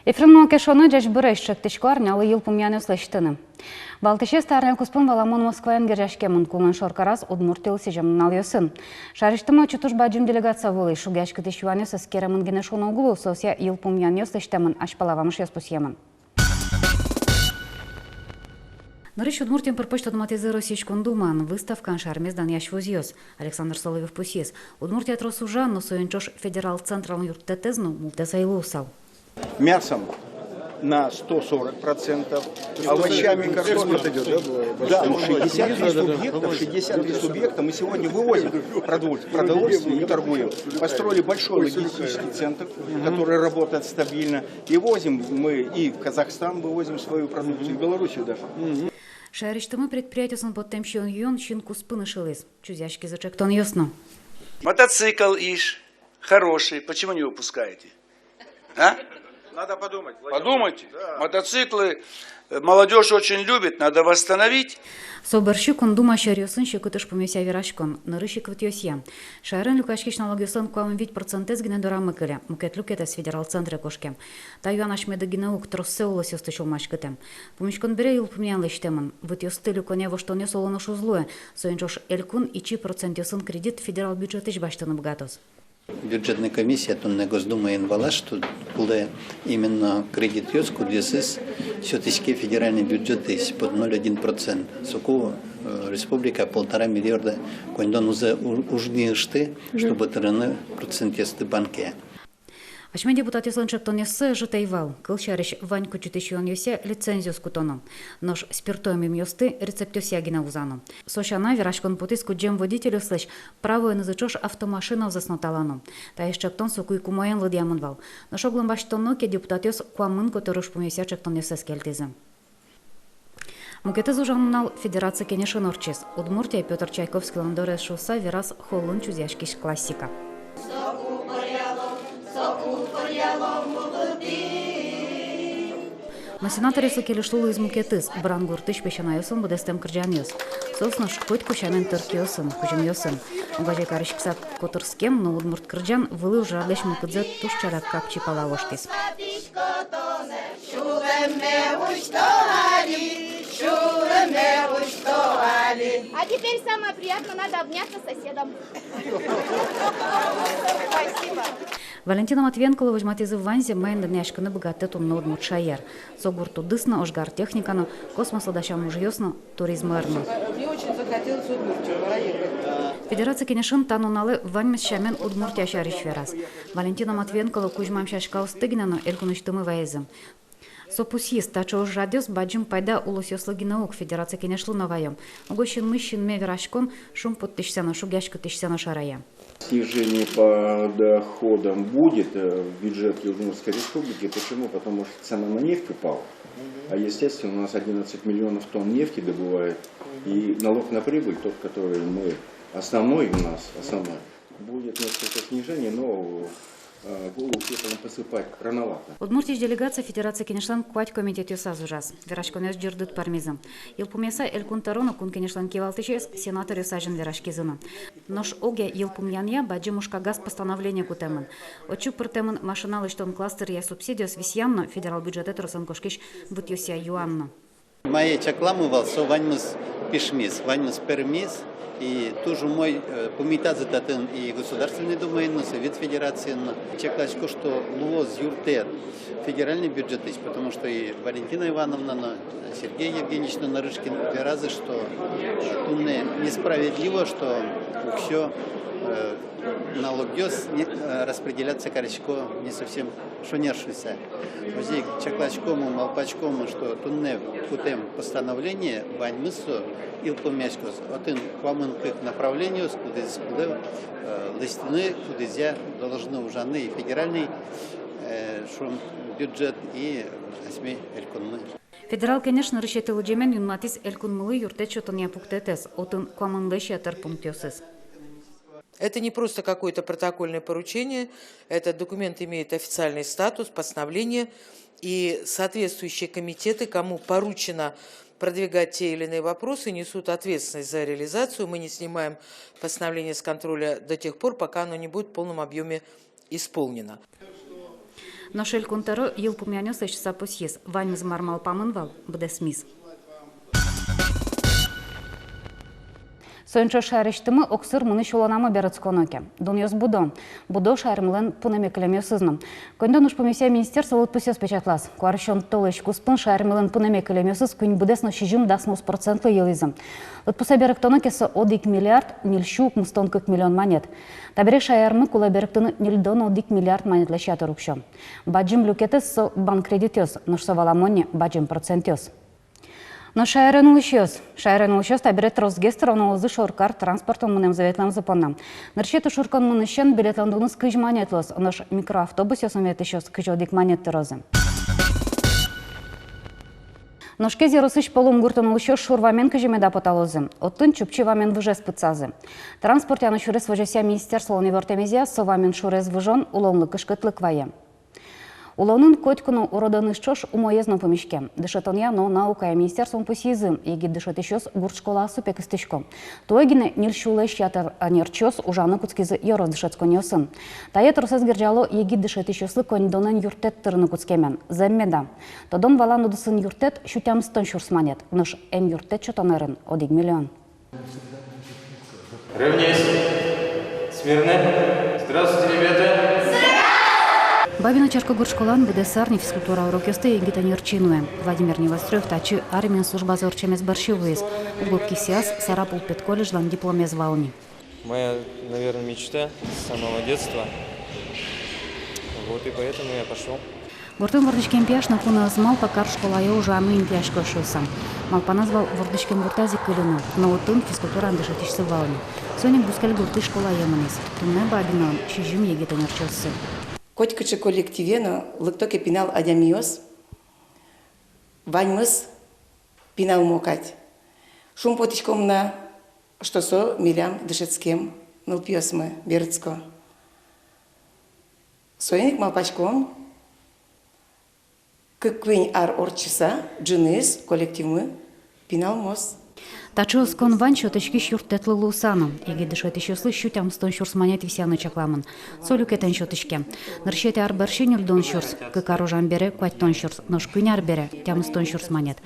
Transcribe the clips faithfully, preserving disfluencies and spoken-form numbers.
Эфирын «Малы ке шуоно». Ӟечбуресь! Ӵектӥсько арнялы йылпумъянъёс лэсьтыны. Валтӥсез та арня куспын, валамон, Москваын герӟаськемын куамын шоркараз Удмуртилы сӥзем нуналъёсын. Шаерысьтымы озьы туж бадӟым делегация вуылӥз. Шугъяськытӥсь юанъёс эскеремын гинэ шуоно уг луы, соосъя йылпумъянъёс лэсьтэмын, азьпала вамышъёс пусъемын. Нырысь Удмуртиен пыр-поч тодматӥзы Россиысь Кун Думаын. Выставкаын шаермес данъясь вузъёс. Александр Соловьёв пусйиз: Удмуртия трос ужа, но соин ӵош федерал централэн юрттэтэз но мултэс ӧй луысал. Мясом на сто сорок процентов, овощами, картошкой. Да, ну, шестьдесят три субъекта, шестьдесят три субъекта мы сегодня вывозим продовольствие, продовольствие и торгуем. Построили большой логистический центр, который работает стабильно. И возим мы и в Казахстан, вывозим свою продукцию, и в Белоруссию даже. Шаерысьтымы предприятиосын поттэм сиён-юон син куспын ышылӥз. Чузъяськизы ӵектонъёс но. Мотоцикл, иж, хороший. Почему не выпускаете? А? Надо подумать, Владимир. Подумайте. Да. Мотоциклы, э, молодёжь очень любит, надо восстановить. Со бӧрсьы Кун Дума сьӧръёсын секыт ужпумъёсъя вераськон. Нырысь ик вытъёсъя. Шаерын люкаськись налогъёслэн куамын вить процентэз гинэ дорамы кыле, мукет люкетэз федерал центре кошке. Та юан асьмеды гинэ уг, троссэ улосъёсты сюлмаськытэм. Пумиськон бере йылпумъян лэсьтэмын: вытъёсты люконъя воштонъёс, оло, нош уз луэ. Соин ӵош элькун ичи процентъёсын кредит федерал бюджетысь басьтыны быгатоз. Бюджетной комиссия туннэ Госдумаын валась, что кулэ именно кредитъёс, кудъёсыз сётӥське федеральный бюджетысь под ноль один процент. Соку, э, республика полтора миллиарда коньдон уз-, у-, уз ни ышты, чтобы тырыны процентъёсты банке. Асьме депутатъёслэн ӵектонъёссы ӧжыт ӧй вал. Кылсярысь, вань кутчытӥсь юонъёсъя лицензиос кутоно. Нош спирто эмъюмъёсты рецептъёсъя гинэ вузано. Со сяна, вераськон потӥз кудӟем водительёслэсь правоенызы ӵош автомашина вузэс но талано. Таиз ӵектон соку ик умоен лыдъямын вал. Нош оглом басьтоно ке, депутатъёс куамын котыр ужпумъёсъя ӵектонъёссэс кельтӥзы. Мукетыз ужан нунал Федерация Кенешын ортчиз. Удмуртия Пётр Чайковскийлэн дорез шуыса вераз холлын чузъяськись классика. Но сенаторъёслы кельышлы луиз мукетыз: Брангуртысь песянайёсын быдэстэм кырӟанъёс. Соос нош котьку сямен тыр киосын, кузьымъёсын. Огазе кариськыса котырскем, но удмурт кырӟан вылӥ ужрадлэсь мылкыдзэ туж ӵаляк капчи пала воштӥз. Сюлэмме усьто али, сюлэмме усьто али. А теперь самое приятное, надо обняться с соседом. Спасибо. Валентина Матвиенколы возьматӥзы ваньзэ, маин данъяськыны быгатэ туннэ удмурт шаер. Со гурт удыс но, ожгар техника но, космослы дасям ужъёс но, туризм ӧр но. Мне очень захотелось Удмуртию поехать. Федерация Кенешын та нуналэ ваньмыз сямен Удмуртия сярысь вераз. Валентина Матвиенколы кузьмам сяськаосты гинэ но элькунысьтымы ваизы. Со пусйиз: таӵе ужрадъёс бадӟым пайда улосъёслы гинэ уг, Федерация Кенешлы но ваё. Уго синмысь синме вераськон шумпоттӥсьсэ но, шугъяськытӥсьсэ но шарая. Снижение по доходам будет, э, в бюджет Удмуртской Республики. Почему? Потому что цена на нефть упала. А, естественно, у нас одиннадцать миллионов тонн нефти добывает. И налог на прибыль, тот, который мы, основной у нас, основной, будет несколько снижение, но, э, голову пеплом посыпать рановато. Удмуртиысь делегация Федерация Кенешлэн куать комитетъёсаз ужаз. Вераськонъёс ӟырдыт пӧрмизы. Йылпумъяса, Элькун тӧро но Кун Кенешлэн кивалтӥсез сенаторъёс азьын вераськизы на. Нош огъя йылпумъянъя бадӟым ужкагаз, постановление кутэмын. Отчы пыртэмын машина лэсьтон кластеръя субсидиос висъян но, федерал бюджетэ тросэн кошкись вытъёсъя юан но. Мае чакламы вал, со ваньмыз пишмиз, ваньмыз пӧрмиз, и туж умой, э, пумитазы татын и Государственной Думаын но, Совет Федерациын но. Чакласько, что луоз юрттэт федеральный бюджетысь, потому что и Валентина Ивановна но, Сергей Евгеньевич но Нарышкин веразы, что, э, туннэ несправедливо, что уксё, э, налогъёс не, э, распределяться карисько не совсем шонер шуыса. Озьы ик чакласькомы, малпаськомы, что туннэ кутэм постановление ваньмыз со йылпумъяськоз. Отын куамын кык направлениос, кудӥз кулэ, э, лэсьтыны, кудӥзъя должны ужаны и федеральный, э, шуом, бюджет, и асьме элькунмы. Федерал Кенеш нырысетӥ лыдӟемен юнматӥз элькунмылы юрттэт сётонъя пуктэтэз, отын куамынлэсь ятыр пунктъёсыз. Это не просто какое-то протокольное поручение, этот документ имеет официальный статус, постановление, и соответствующие комитеты, кому поручено продвигать те или иные вопросы, несут ответственность за реализацию. Мы не снимаем постановление с контроля до тех пор, пока оно не будет в полном объёме исполнено. Нош Элькун тӧро йылпумъянъёс лэсьтыса пусйиз: ваньмыз, мар малпамын вал, быдэсмиз. Соин ӵош шаерысьтымы огсыр мынӥсь улонамы берытсконо ке, дунъёс будо. Будо шаермылэн пунэме кылемъёсыз но. Коньдон ужпумъёсъя министерство лыдпусъёс печатлаз. Куарусён толэзь куспын шаермылэн пунэме кылемъёсыз куинь быдэс но сизьым дасмос процентлы йылӥзы. Лыдпусэ берыктоно ке, со одӥг миллиард ньыль сю укмыстон кык миллион манет. Табере шаермы кулэ берыктыны ньыльдон одӥг миллиард манетлэсь ятыр уксё. Бадӟым люкетэз — со банк кредитъёс, нош со, валамон ини, бадӟым процентъёс. Но шаерын улӥсьёс, шаерын улӥсьёс табере тросгес тыроно луозы шоркар транспортын мынэмзы, ветлэмзы понна. Нырысетӥ шуркон мынӥсен билетлэн дуныз кызь манет луоз, нош микроавтобусъёсын ветлӥсьёс кызь одӥг манет тырозы. Нош Кез ёросысь Полум гуртын улӥсьёс шур вамен кызьы меда поталозы. Отын Чупчи вамен выжез пытсазы. Транспортъя но сюрес возёсъя министерстволэн ивортэмезъя, со вамен шурез выжон улонлы кышкытлык вае. Улонын котьку но уродоныз ӵош умоез но пумиське. Дышетонъя но наукая министерствоын пусйизы: егит дышетӥсьёс гурт школаосы пе кыстӥсько. Туэ гинэ ньыль сюлэсь ятыр ӧнерчиос ужаны кутскизы ёрос дышетсконниосын. Тае тросэз герӟало егит дышетӥсьёслы коньдонэн юрттэт тырыны кутскемен. Зэм меда, тодон-валан удысын юрттэт сю тямыстон сюрс манет, нош эмъюрттэт сётон арын одӥг миллион. Равняйсь. Смирно. Здравствуйте, ребята. Бабино Черкогурт школаын быдэс ар ни физкультура урокъёсты егит ӧнерчи нуэ. Владимир Невоструев татчы армиын службазэ ортчемез бӧрсьы вуиз. Уго кисьяз Сарапул педколледжлэн дипломез вал ни. Моя, наверное, мечта с самого детства. Вот и поэтому я пошёл. Гуртын вордӥськем пияш но куноос малпа кар школае ужаны интыяськоз шуыса. Малпаназ вал вордӥськем гуртаз ик кыльыны, но отын физкультураын дышетӥсьсы вал ни. Соин ик бускель гуртысь школае мынӥз. Туннэ Бабиноын сизьым егит ӧнерчиоссы. Котькыӵе коллективе но лыкто ке пинал адямиос, ваньмыз пиналмо кадь. Шумпотӥськом на, что со милям дышетскем нылпиосмы берытско. Соин ик малпаськом, кык-куинь ар ортчыса, ӝыныез коллективмы пиналмоз. Таӵе оскон вань сётӥськись юрттэтлы луыса но. Егит дышетӥсьёслы сю тямыстон сюрс манет висъяны чакламын. Со люкетэн сётӥське. Нырысетӥ ар бӧрсьы ньыльдон сюрс, кык ар ужам бере куатьтон сюрс, нош куинь ар бере тямыстон сюрс манет.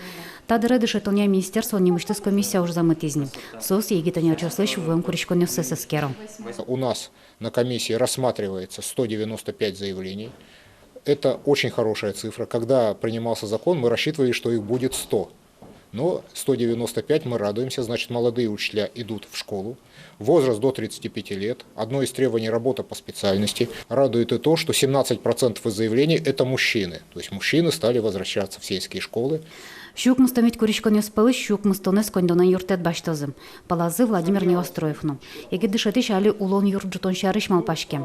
Та дыре дышетонъя министерствоын нимысьтыз комиссия ужзэ мытӥз ни. Соос егит ӧнерчиослэсь вуэм куриськонъёссэс эскеро. У нас на комиссии рассматривается сто девяносто пять заявлений. Это очень хорошая цифра. Когда принимался закон, мы рассчитывали, что их будет сто. Но сто девяносто пять, мы радуемся, значит, молодые учителя идут в школу. Возраст до тридцати пяти лет. Одно из требований — работа по специальности. Радует и то, что семнадцать процентов из заявлений — это мужчины. То есть мужчины стали возвращаться в сельские школы. Сю укмыстон вить куриськонъёс пӧлысь сю укмыстонэз коньдонэн юрттэт басьтозы. Пӧлазы Владимир Невоструев но. Егит дышетӥсь али улон юрт ӝутон сярысь малпаське.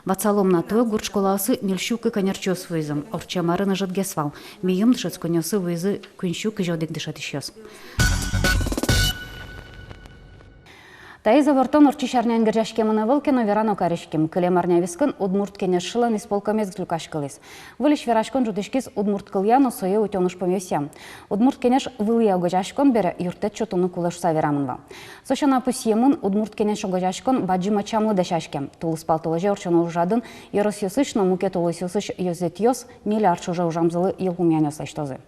Ватсалом на, туэ гурт школаосы ньыль сю кык ӧнерчиос вуизы. Ортчем арын ӧжытгес вал. Мийым дышетсконниосы вуизы куинь сю кызь одӥг дышетӥсьёс. Таиз ивортон ортчись арняен герӟаськемын ӧвӧл ке но, вераны кариськом. Кылем арня вискын «Удмурт кенешлэн» исполкомез люкаськылӥз. Выльысь вераськон ӝутӥськиз удмурт кылъя но сое утён ужпумъёсъя. «Удмурт кенеш» вылӥ огазеяськон бере юрттэт сётыны кулэ шуыса верамын вал. Со сяна, пусъемын, «Удмурт кенеш» огазеяськон бадӟым ӧтчамлы дасяське. Тулыспал толэзе ортчоно ужрадын ёросъёсысь но мукет улосъёсысь ёзэтъёс ньыль ар ӵоже ужамзылы йылпумъянъёс лэсьтозы.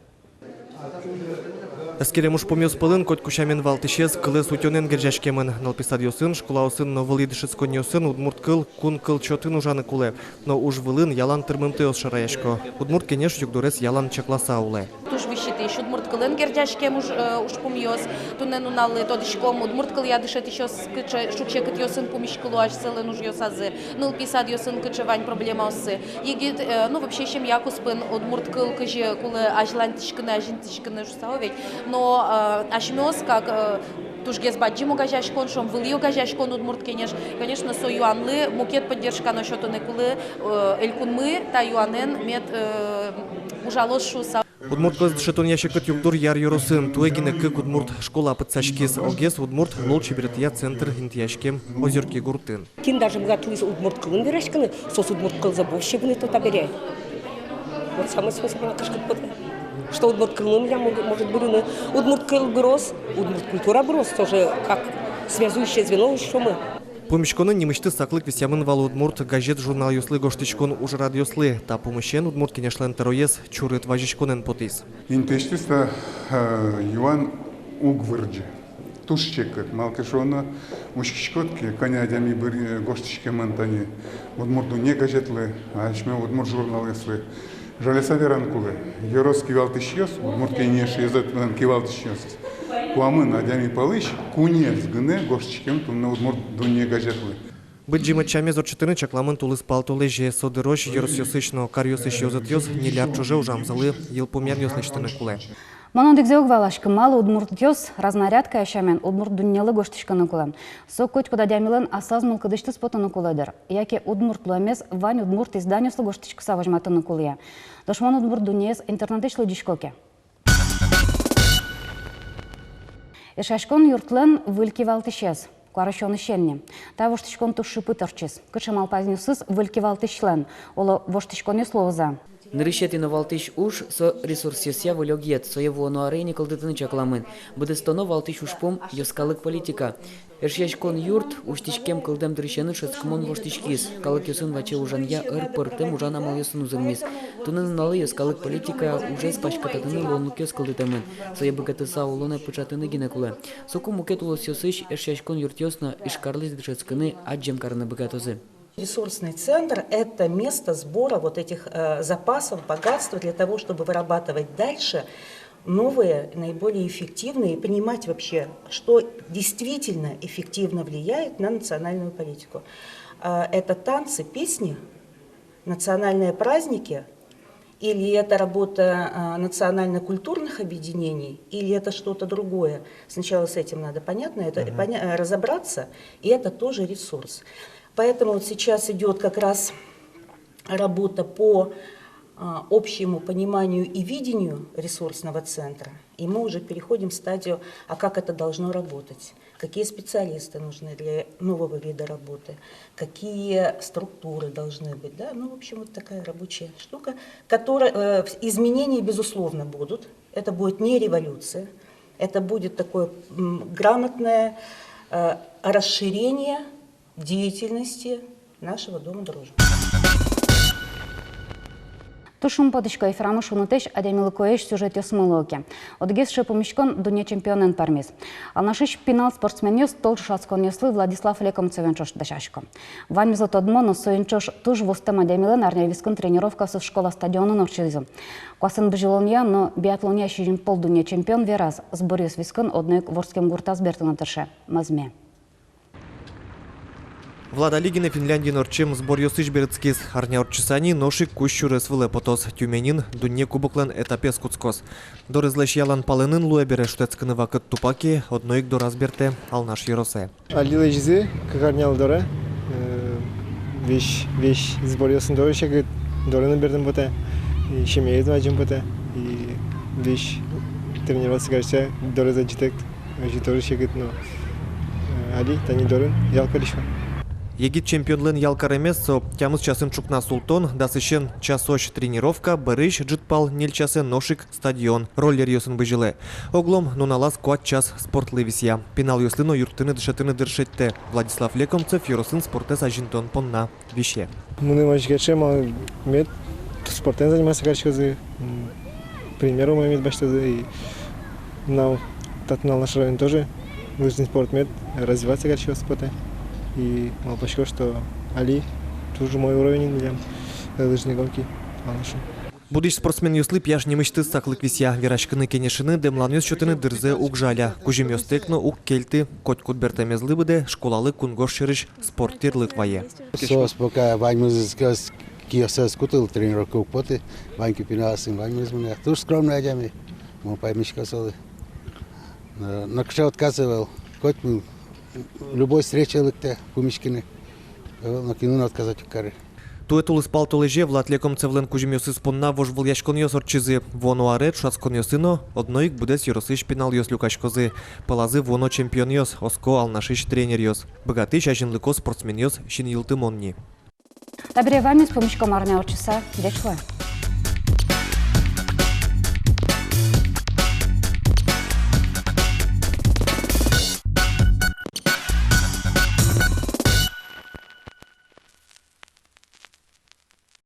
Эскерем ужпумъёс пӧлын котьку сямен валтӥсез кылэз утёнэн герӟаськемын. Нылпи садъёсын, школаосын но вылӥ дышетсконниосын удмурт кыл кун кыл чотын ужаны кулэ. Но уж вылын ялан тырмымтэос шараясько. «Удмурт кенеш» югдурез ялан чакласа улэ. Туж висьытӥсь удмурт кылын герӟаськем уж, э, ужпумъёс. Туннэ нуналлы тодӥськом, удмурт кылъя дышетӥсьёс кыӵе шуг-секытъёсын пумиськыло асьсэлэн ужъёсазы, нылпи садъёсын кыӵе вань проблемаоссы. Егит, э, ну, вообще, семья куспын удмурт кыл кызьы кулэ азьланьтӥськыны, азинтӥськыны шуыса ведь. Но, э, асьмеос как, э, тужгес бадӟым огазеяськон, шуом, вылӥ огазеяськон «Удмурт кенеш», конечно, со юанлы мукет поддержка но сётыны кулэ, э, элькунмы та юанэн мед, э, ужалоз шуыса. Удмурт кылэз дышетонъя секыт югдур Яр ёросын. Туэ гинэ кык удмурт школа пытсаськиз. Огез удмурт лулчеберетъя центр интыяськем Озёрки гуртын. Кин даже быгатылӥз удмурт кылын вераськыны, соос удмурт кылзэ вообще вунэто табере. Вот самой соос мынам кышкыт потэ, что удмурт кылмы милям мог-, может бырыны. Удмурт кыл быроз, удмурт культура быроз, тоже как связующее звено, шуомы. Пумиськонын нимысьтыз саклык висъямын вал удмурт газет-журналъёслы гожтӥськон ужрадъёслы. Та пумысен Удмурт Кенешлэн тӧроез чурыт вазиськонэн потӥз. Интыысьтыз та, э, юан уг вырӟы. Туж секыт, малы ке шуоно, учкиськод ке, кӧня адями быръе гожтӥськемын тани «Удмурт дунне» газетлы, асьме удмурт журналъёслы. Жаляса вераны кулэ, ёрос кивалтӥсьёс, Удмурт Кенеш ёзэтын кивалтӥсьёс, куамын адями пӧлысь куинез гинэ гожтӥськемын туннэ «Удмурт дунне» газетлы. Быдӟым ӧтчамез ортчытыны чакламын тулыспал толэзе. Со дырозь ёросъёсысь но каръёсысь ёзэтъёс ньыль ар ӵоже ужамзылы йылпумъянъёс лэсьтыны кулэ. Мон одӥгзэ уг валаськы, малы удмуртъёс разнарядкая сямен «Удмурт дуннелы» гожтӥськыны кулэ. Со котькуд адямилэн аслаз мылкыдысьтыз потыны кулэ дыр. Яке удмурт луэмез вань удмурт изданиослы гожтӥськыса возьматыны кулэ-а. Нош мон «Удмурт дуннеез» интернетысь лыдӟисько ке. Эшъяськон юртлэн выль кивалтӥсез. Куарусёнысен ни. Та воштӥськон туж шыпыт ортчиз. Кыӵе малпанъёсыз выль кивалтӥсьлэн, оло, воштӥськонъёс луозы-а? Нырысетӥ но валтӥсь уж — со ресурсъёсъя выль огъет, сое вуоно аре ини кылдытыны чакламын. Быдэстоно валтӥсь ужпум — йӧскалык политика. Эшъяськон юрт усьтӥськем-кылдэм дырысеныз шӧдскымон воштӥськиз. Калыкъёсын ваче ужанъя ӧр пӧртэм ужан амалъёсын узырмиз. Туннэ нуналлы йӧскалык политика ужез паськытатыны луонлыкъёс кылдытэмын. Сое быгатыса улонэ пыӵатыны гинэ кулэ. Соку мукет улосъёсысь эшъяськон юртъёс но Ижкарлэсь дышетскыны, адӟем карыны быгатозы. Ресурсный центр — это место сбора вот этих, э, запасов, богатства для того, чтобы вырабатывать дальше новые, наиболее эффективные, и понимать вообще, что действительно эффективно влияет на национальную политику. А, это танцы, песни, национальные праздники, или это работа, а, национально-культурных объединений, или это что-то другое. Сначала с этим надо, понятно, это, Мгм. поня-, э, разобраться, и это тоже ресурс. Поэтому вот сейчас идёт как раз работа по, а, общему пониманию и видению ресурсного центра, и мы уже переходим в стадию, а как это должно работать, какие специалисты нужны для нового вида работы, какие структуры должны быть, да, ну, в общем, вот такая рабочая штука, которая, э, в-, изменения, безусловно, будут, это будет не революция, это будет такое, м, грамотное, э, расширение деятельности нашего Дома дружбы. Туж шумпотӥсько, эфирамы шунытэсь адямилыкоесь сюжетъёсмы луэ ке. Одӥгез сыӵе пумиськон дунне чемпионэн пӧрмиз. Алнашысь пинал спортсменъёс тол ӵошатсконъёслы Владислав Лекомцевен ӵош дасясько. Ваньмызлы тодмо, но соин ӵош туж вузтэм адямилэн арня вискын тренировкаосыз школа стадионын ортчизы. Куасэн бызьылонъя но биатлонъя сизьым пол дунне чемпион вераз, сборъёс вискын одно ик вордскем гуртаз бертыны тырше, мӧзме. Влад али гинэ Финляндиын ортчем сборъёсысь берытскиз. Арня ортчыса ни нош ик кузь сюрес вылэ потоз. Тюменьын дунне кубоклэн этапез кутскоз. Дорезлэсь ялан палэнын луэ бере, шутэтскыны вакыт тупа ке, одно ик дораз бертэ, Алнаш ёросэ. Али лэзизы кык арнялы доры, э, весь, весь сборъёсын доры секыт, дорын бертыны потэ, и семьяен адӟыны потэ, и весь тренироваться карыса доры адӟытэк. Озьы тоже секыт но, э, али тани дорын ял карисько. Егит чемпионлэн ял каремез — со тямыс часын ӵукна султон, дасысен часозь тренировка, бӧрысь ӝытпал ньыль часэн нош ик стадион, роллеръёсын бызьылэ. Оглом нуналаз куать час спортлы висъя. Пиналъёслы но юрттыны-дышетыны дыр шедьтэ. Владислав Лекомцев ёросын спортэз азинтон понна висе. Мыным озьы ке ӵем, а мед спортэн заниматься кариськозы, м, пример умой мед басьтозы, и мынам татын Алнаш районын тоже лыжный спорт мед развиваться кариськоз потэ. И малпасько, что али туж умой уровень милям, э, лыжной гонки Алнашын. Будӥсь спортсменъёслы пияш нимысьтыз саклык висъя. Вераськыны-кенешыны, дэмланъёс сётыны дырзэ уг жаля. Кузьымъёстэк но уг кельты. Котькуд бертэмезлы быдэ школалы кунгож сьӧрысь спорт тирлык вае. Соос пока ваньмыз ӧз киоссэ ӧз кутылы, тренировкае уг поты, вань ке пиналъёсын, ваньмыз мынэ. Туж скромный адями, мон паймисько солы. Но, нокыӵе отказы ӧвӧл. Коть мын, любой встречае лыктэ пумиськыны. Ӧвӧл, нокинлы но отказать уг кары. Туэ тулыспал толэзе Влад Лекомцевлэн кузьымъёсыз понна вожвылъяськонъёс ортчизы. Вуоно аре ӵошатсконъёсы но одно ик быдэс ёросысь пиналъёс люкаськозы. Пӧлазы вуоно чемпионъёс, оско Алнашысь тренеръёс. Быгатӥсь, азинлыко спортсменъёс синйылтымон ни. Табере ваньмыз, пумиськом арня ортчыса. Ӟеч луэ.